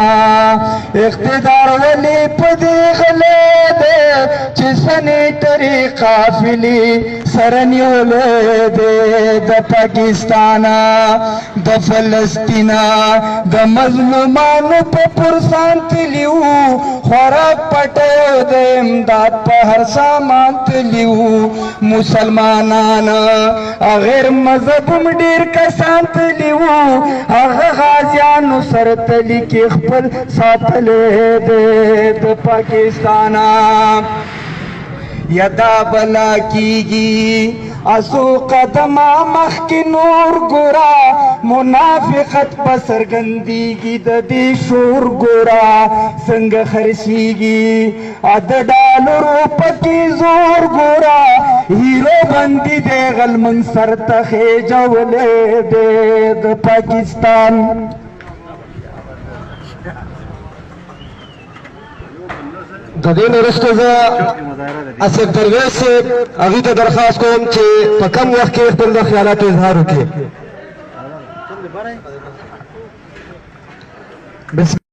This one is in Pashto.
اقتدار ولی په دې غلې دی چې سنیټري قافلې سره نیولې دی د پاکستان، د فلسطین د مظلومانو په پرسان تلي وو، خوراک پټیو د امداد په هر سامان تلي وو مسلمانان، غیر مذهب هم ډیر کسان تلي وو، هغه غازیانو سره تلي کې خپل ساتلې دی د پاکستان. یدا بلا کیږي اسو قدمه مخکې نور ګورا، منافقت په څرګندیږي د دې شور ګورا څنګه خرسیږي، د ډالرو پکې زور ګورا، هیرو بندي دی غلمن سر ته خېجولې دی د پاکستان. د دې نه وروسته زه اصف درویش صاحب هغوی ته درخواست کوم چې په کم وخت کې خپل د خیالاتو اظهار وکړي. بسم